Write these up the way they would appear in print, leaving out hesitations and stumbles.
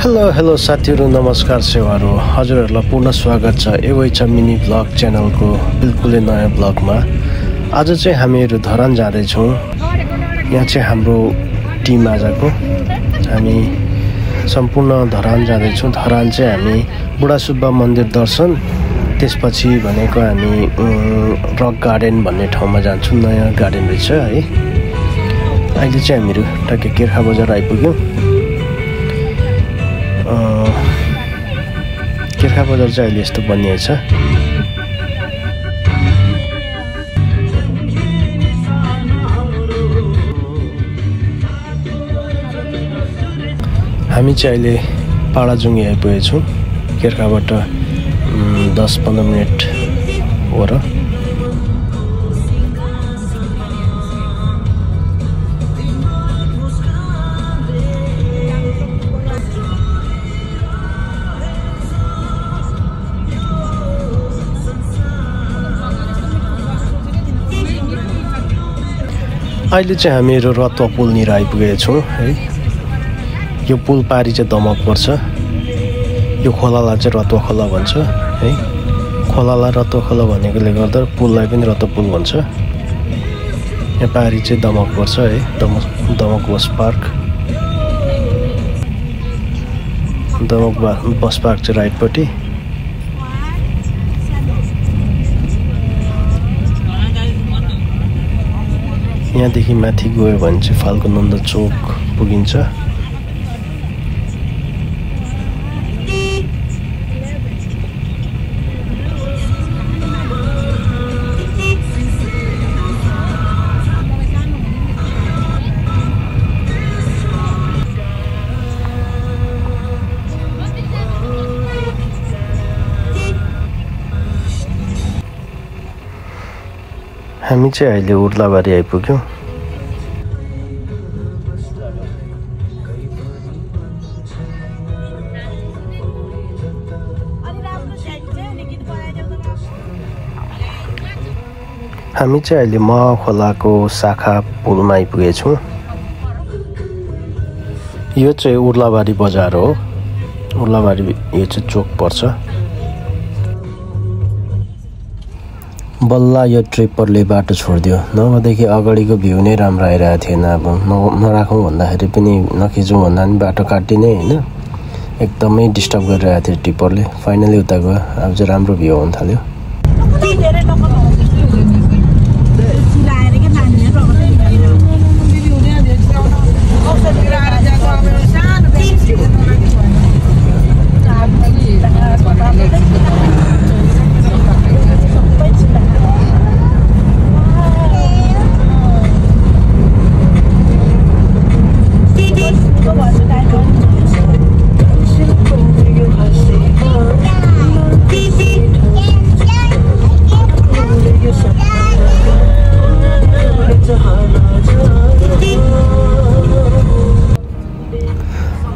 Hello साथीहरु, नमस्कार सेवारो हजुरहरुलाई पुनः स्वागत छ एवै छ मिनी ब्लग च्यानलको बिल्कुलै नयाँ ब्लगमा। आज चाहिँ हामीहरु धरान जाँदै छौं। यहाँ चाहिँ हाम्रो टिम आजको हामी सम्पूर्ण धरान जाँदै छौं। धरान चाहिँ हामी बुढासुब्बा मन्दिर दर्शन, त्यसपछि भनेको हामी रक गार्डन भन्ने ठाउँमा जान्छौं। नयाँ गार्डन रहेछ है। अहिले चाहिँ हामीहरु टक्कै केर्खा बजार आइपुग्यौं। केर्खा बजार चाहिँ अहिले यस्तो बनिएको छ। हामी चाहिँ अहिले पाडाजुङ्गी आइपुगेका छौँ। केर्खाबाट 10-15 मिनट वर। अहिले चाहिँ हामीहरु रतुवा पुलनिर आइपुगेका छौँ है। यो पुल पारी चाहिँ दमक पर्छ। यो खोलालाई चाहिँ रतुवा खोला भन्छ है। खोलालाई रतुवा खोला भनेकोले गर्दा पुललाई पनि रतुवा पुल भन्छ। यहाँ पारी चाहिँ दमक पर्छ है। Damak bus park. Damak bus park चाहिँ राइटपट्टि। यहाँदेखि माथि गयो भने चाहिँ फाल्गुनन्द चोक पुगिन्छ। हामी चाहिँ अहिले उर्लाबारी आइपुग्यौँ। हामी चाहिँ अहिले खोलाको शाखा पुलमा आइपुगेछौँ। यो चाहिँ उर्लाबारी बजार हो। उर्लाबारी यो चाहिँ चोक पर्छ। बल्ल यो ट्रिपरले बाटो छोडिदियो, नभएदेखि अगाडिको भ्यू नै राम्रो आइरहेको थिएन। अब नराखौँ भन्दाखेरि पनि नखिचौँ भन्दा पनि बाटो काटिने होइन, एकदमै डिस्टर्ब गरिरहेको थियो ट्रिपरले। फाइनली उता गयो। अब चाहिँ राम्रो भ्यू हुन थाल्यो।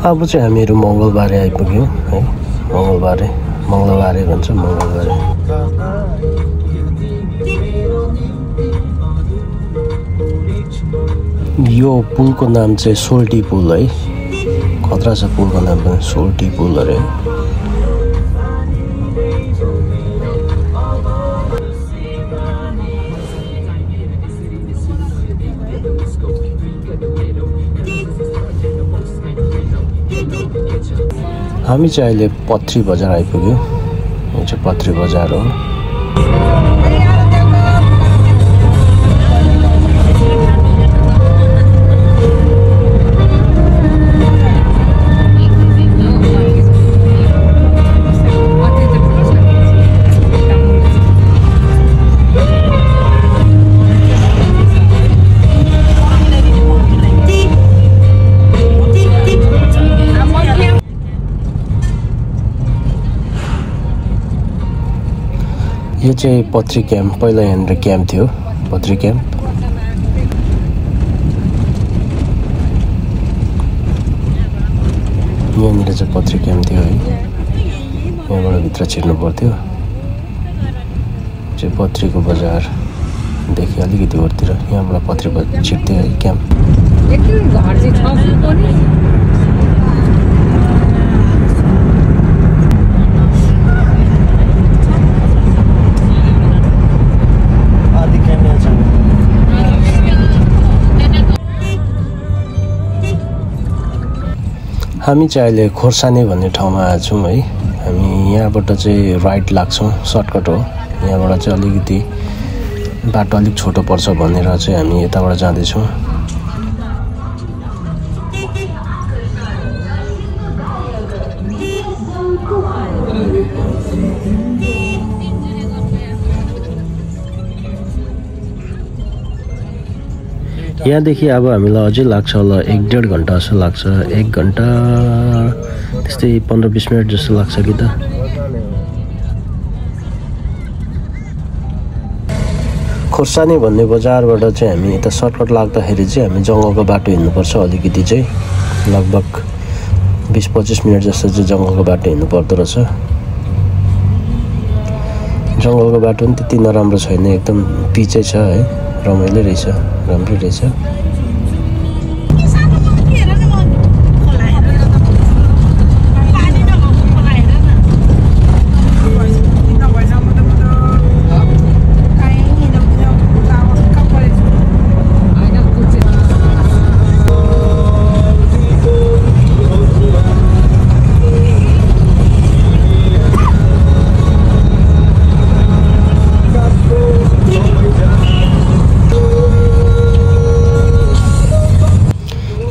अब चाहिँ हामीहरु मंगलबारे आइपुग्यौँ है। मंगलबारे भन्छ, मंगलबारे। यो पुलको नाम चाहिँ सोल्टी पुल है। खतरा छ पुलको नाम पनि, सोल्टी पुल अरे। हामी चाहिँ अहिले पत्री बजार आइपुग्यौँ। यो चाहिँ पत्री बजार हो। यो चाहिँ पत्री क्याम्प। पहिला यहाँनिर क्याम्प थियो, पत्री क्याम्प। यहाँनिर चाहिँ पत्री क्याम्प थियो है। यहाँबाट भित्र छिर्नु पर्थ्यो। चाहिँ पत्रीको बजारदेखि अलिकति वरतिर यहाँबाट पत्री छिर्थ्यो है क्याम्प। हामी चाहिँ अहिले खोर्सानी भन्ने ठाउँमा आएको छौँ है। हामी यहाँबाट चाहिँ राइट लाग्छौँ, सर्टकट हो। यहाँबाट चाहिँ अलिकति बाटो अलिक छोटो पर्छ भनेर चाहिँ हामी यताबाट जाँदैछौँ। यहाँदेखि अब हामीलाई अझै लाग्छ होला 1-1.5 घन्टा जस्तो लाग्छ। 1 घन्टा त्यस्तै 15-20 मिनट जस्तो लाग्छ कि त। खोर्सानी भन्ने बजारबाट चाहिँ हामी यता सर्टकट लाग्दाखेरि चाहिँ हामी जङ्गलको बाटो हिँड्नुपर्छ। अलिकति चाहिँ लगभग 20-25 मिनट जस्तो चाहिँ जङ्गलको बाटो हिँड्नु पर्दो रहेछ। जङ्गलको बाटो पनि त्यति नराम्रो छैन, एकदम पिचै छ है, रमाइलो रहेछ, राम्रै रहेछ।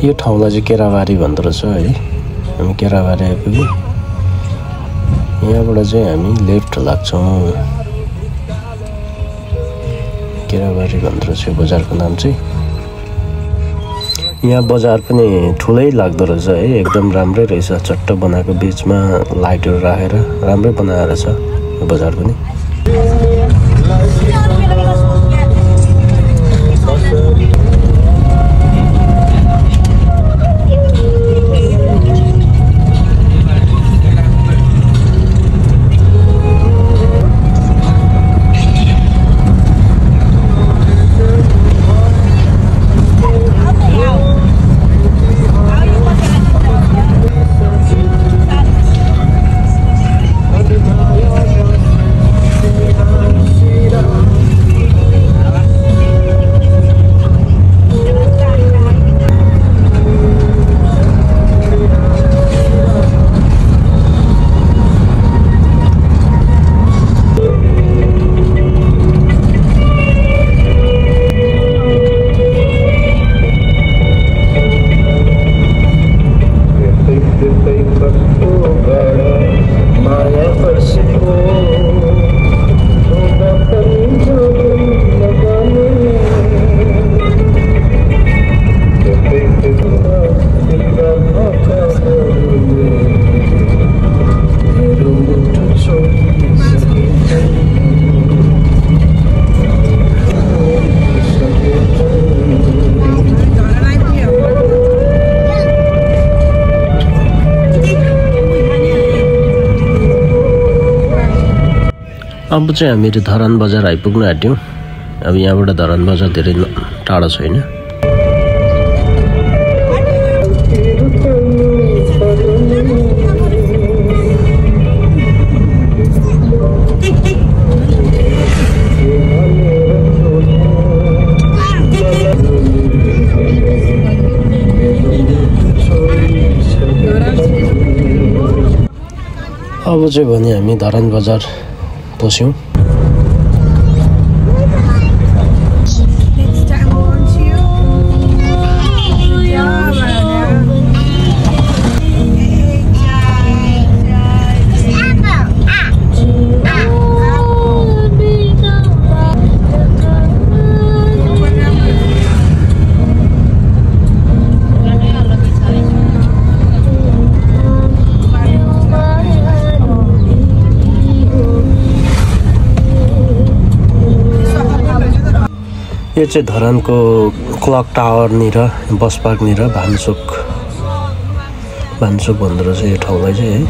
यो ठाउँलाई चाहिँ केराबारी भन्दो रहेछ है। हामी केराबारी आइपुग्यौँ। यहाँबाट चाहिँ हामी लेफ्ट लाग्छौँ। केराबारी भन्दो रहेछ यो बजारको नाम चाहिँ। यहाँ बजार पनि ठुलै लाग्दो रहेछ है, एकदम राम्रै रहेछ। चट्ट बनाएको बिचमा लाइटहरू राखेर राम्रै बनाएर छ यो बजार पनि। अब चाहिँ हामीहरू धरान बजार आइपुग्न आँट्यौँ। अब यहाँबाट धरान बजार धेरै टाढो छैन। अब चाहिँ भने हामी धरान बजार पस्यौँ। यो चाहिँ धरानको क्लक टावरनिर बस पार्कनिर भान्चोक भन्दो रहेछ यो ठाउँलाई चाहिँ है।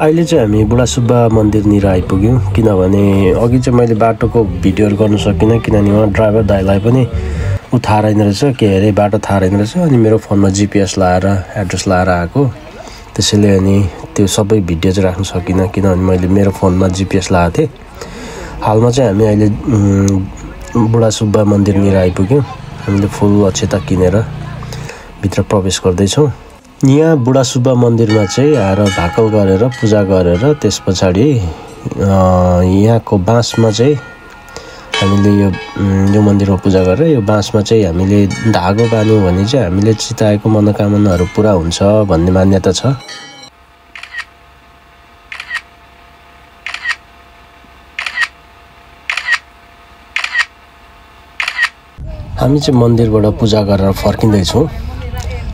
अहिले चाहिँ हामी बुढा सुब्बा मन्दिरनिर आइपुग्यौँ किनभने अघि चाहिँ मैले बाटोको भिडियोहरू गर्न सकिनँ किनभने उहाँ ड्राइभर दाइलाई पनि ऊ थाहा रहेन रहेछ के अरे बाटो थाहा रहेन रहेछ अनि मेरो फोनमा जिपिएस लाएर एड्रेस लाएर आएको त्यसैले अनि त्यो सबै भिडियो चाहिँ राख्न सकिनँ किनभने मैले मेरो फोनमा जिपिएस लगाएको थिएँ हालमा चाहिँ हामी अहिले बुढा सुब्बा मन्दिरनिर आइपुग्यौँ हामीले फुल अक्षता किनेर भित्र प्रवेश गर्दैछौँ यहाँ बुढा सुब्बा मन्दिरमा चाहिँ आएर भाकल गरेर पूजा गरेर त्यस पछाडि यहाँको बाँसमा चाहिँ हामीले यो मन्दिरमा पूजा गरेर यो बाँसमा चाहिँ हामीले धागो बान्यौँ भने चाहिँ हामीले चिताएको मनोकामनाहरू पुरा हुन्छ भन्ने मान्यता छ हामी चाहिँ मन्दिरबाट पूजा गरेर फर्किँदैछौँ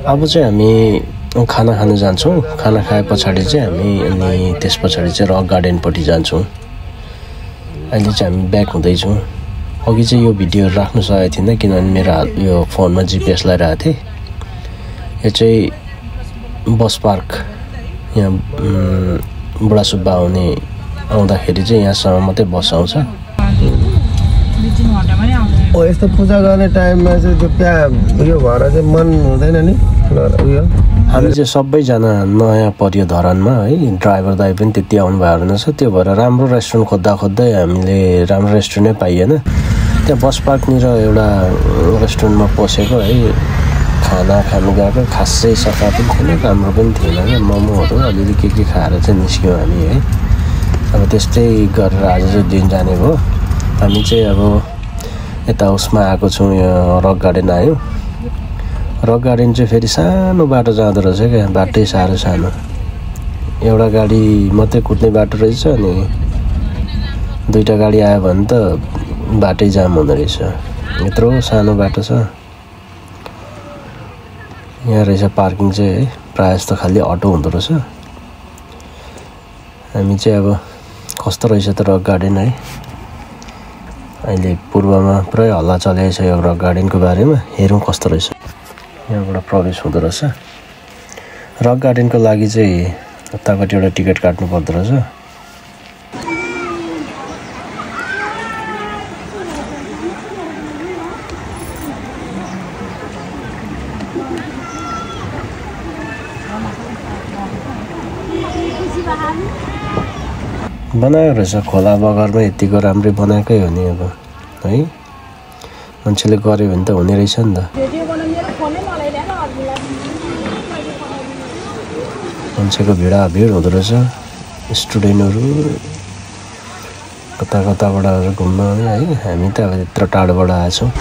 अब चाहिँ हामी खाना खान जान्छौँ खाना खाए पछाडि चाहिँ हामी अनि त्यस पछाडि चाहिँ रक गार्डनपट्टि जान्छौँ अहिले चाहिँ हामी ब्याक हुँदैछौँ अघि चाहिँ यो भिडियोहरू राख्नु सकेको थिइनँ किनभने मेरो यो फोनमा जिपिएस लगाइरहेको थिएँ यो चाहिँ बस पार्क यहाँ बुढा सुब्बा आउँदाखेरि चाहिँ यहाँसम्म मात्रै बस आउँछ यस्तो पूजा गर्ने टाइममा चाहिँ त्यो त्यहाँ उयो भएर चाहिँ मन हुँदैन नि उयो हामी चाहिँ सबैजना नयाँ परियो धरानमा है ड्राइभर दाइ पनि त्यति आउनु भएको रहेछ त्यो भएर राम्रो रेस्टुरेन्ट खोज्दै हामीले राम्रो रेस्टुरेन्टै पाइएन त्यहाँ बस पार्कनिर एउटा रेस्टुरेन्टमा पसेको है खाना खानु गएको खासै सफा पनि थिएन राम्रो पनि थिएन क्या मोमोहरू अलिअलि के खाएर चाहिँ निस्क्यौँ हामी है अब त्यस्तै गरेर आज चाहिँ दिन जाने भयो हामी चाहिँ अब यता उसमा आएको छौँ यो रक गार्डन आयो रक गार्डन चाहिँ फेरि सानो बाटो जाँदो रहेछ क्या बाटै साह्रो सानो एउटा गाडी मात्रै कुद्ने बाटो रहेछ अनि दुईवटा गाडी आयो भने त बाटै जाम हुँदो रहेछ यत्रो सानो बाटो छ यहाँ रहेछ पार्किङ चाहिँ है प्रायः जस्तो खालि अटो हुँदो रहेछ हामी चाहिँ अब कस्तो रहेछ त रक गार्डन है अहिले पूर्वमा पुरै हल्ला चलेको छ यो रक गार्डनको बारेमा हेरौँ कस्तो रहेछ यहाँबाट प्रवेश हुँदो रहेछ रक गार्डनको लागि चाहिँ उतापट्टि एउटा टिकट काट्नु पर्दो रहेछ बनाएको रहेछ खोला बगरमा यतिको राम्रै बनाएकै हो नि अब है मान्छेले गर्यो भने त हुने रहेछ नि त मान्छेको भिड हुँदो रहेछ स्टुडेन्टहरू कता कताबाट घुम्न है हामी त अब यत्रो टाढोबाट आएछौँ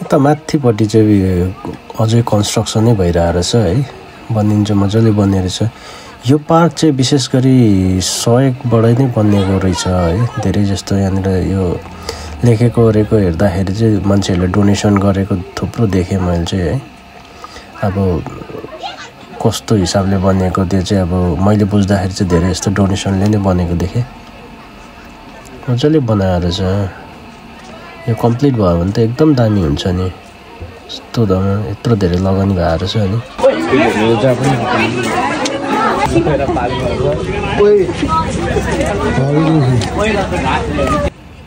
यता माथिपट्टि चाहिँ अझै कन्स्ट्रक्सनै भइरहेको रहेछ है बनिन्छ मजाले बन्ने रहेछ यो पार्क चाहिँ विशेष गरी सहयोगबाट नै बनिएको रहेछ है धेरै जस्तो यहाँनिर यो लेखेको ओरेको हेर्दाखेरि चाहिँ मान्छेहरूले डोनेसन गरेको थुप्रो देखेँ मैले चाहिँ है अब कस्तो हिसाबले बनिएको त्यो चाहिँ अब मैले बुझ्दाखेरि चाहिँ धेरै जस्तो डोनेसनले नै बनेको देखेँ मजाले बनाएर रहेछ यो कम्प्लिट भयो भने त एकदम दामी हुन्छ नि यस्तो यत्रो धेरै लगानी भएको रहेछ नि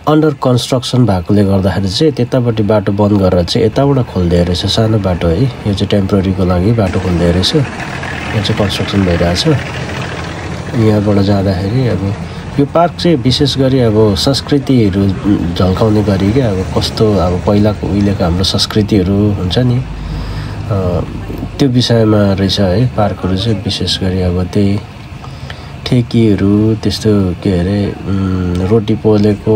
अन्डर कन्स्ट्रक्सन भएकोले गर्दाखेरि चाहिँ त्यतापट्टि बाटो बन्द गरेर चाहिँ यताबाट खोल्दै रहेछ सानो बाटो है यो चाहिँ टेम्पोरेरीको लागि बाटो खोल्दै रहेछ यहाँ चाहिँ कन्स्ट्रक्सन भइरहेछ यहाँबाट जाँदाखेरि अब यो पार्क चाहिँ विशेष गरी अब संस्कृतिहरू झल्काउने गरी क्या अब कस्तो अब पहिलाको उहिलेको हाम्रो संस्कृतिहरू हुन्छ नि त्यो विषयमा रहेछ है पार्कहरू चाहिँ विशेष गरी अब त्यही ठेकीहरू त्यस्तो के अरे रोटी पोलेको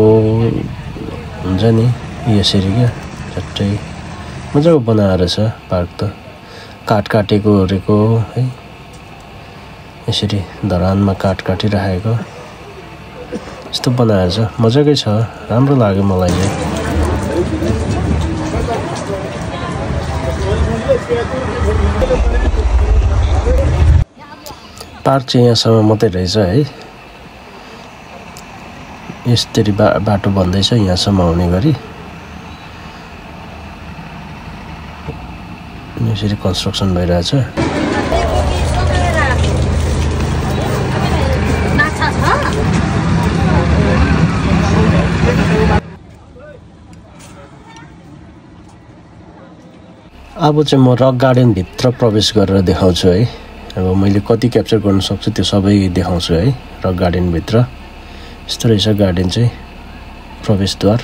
हुन्छ नि यसरी क्या झट्टै मजाको बनाएर छ पार्क त काट काटेको ओरेको है यसरी धरानमा काट काटिराखेको यस्तो बनाएर छ मजाकै छ राम्रो लाग्यो मलाई चाहिँ पार्क चाहिँ यहाँसम्म मात्रै रहेछ है यसरी बाटो बन्दैछ यहाँसम्म आउने गरी यसरी कन्स्ट्रक्सन भइरहेछ अब चाहिँ म रक गार्डन भित्र प्रवेश गरेर देखाउँछु है अब मैले कति क्याप्चर गर्न सक्छु त्यो सबै देखाउँछु है रक गार्डन भित्र यस्तो रहेछ गार्डन चाहिँ प्रवेशद्वार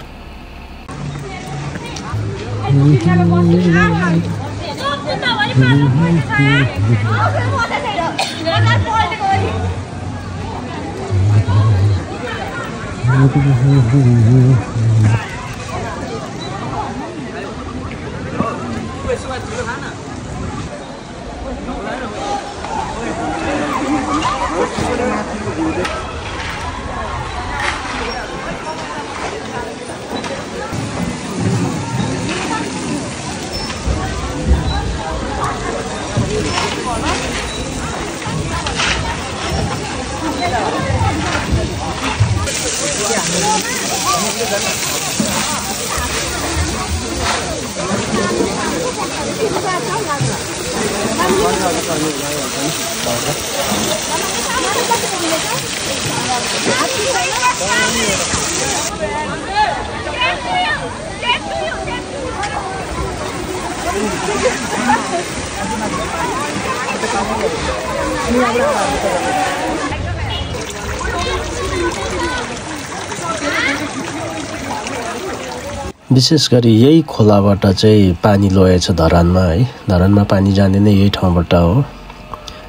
विशेष गरी यही खोलाबाट चाहिँ पानी लोएछ धरानमा है धरानमा पानी जाने नै यही ठाउँबाट हो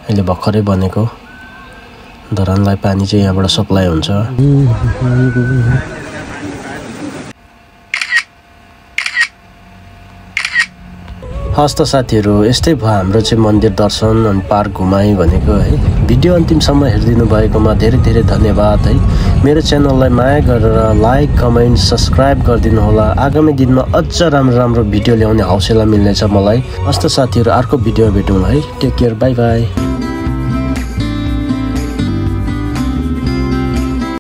अहिले भर्खरै बनेको धरानलाई पानी चाहिँ यहाँबाट सप्लाई हुन्छ हस् त साथीहरु यस्तै भयो हाम्रो चाहिँ मन्दिर दर्शन अनि पार्क घुमाइ भनेको है भिडियो अन्तिमसम्म हेरिदिनु भएकोमा धेरै धेरै धन्यवाद है मेरो च्यानललाई माया गरेर लाइक कमेन्ट सब्स्क्राइब गरिदिनु होला आगामी दिनमा अझ राम्रो भिडियो ल्याउने हौसला मिल्नेछ मलाई हस् त साथीहरु अर्को भिडियो भेटौँ है टेक केयर बाइ बाइ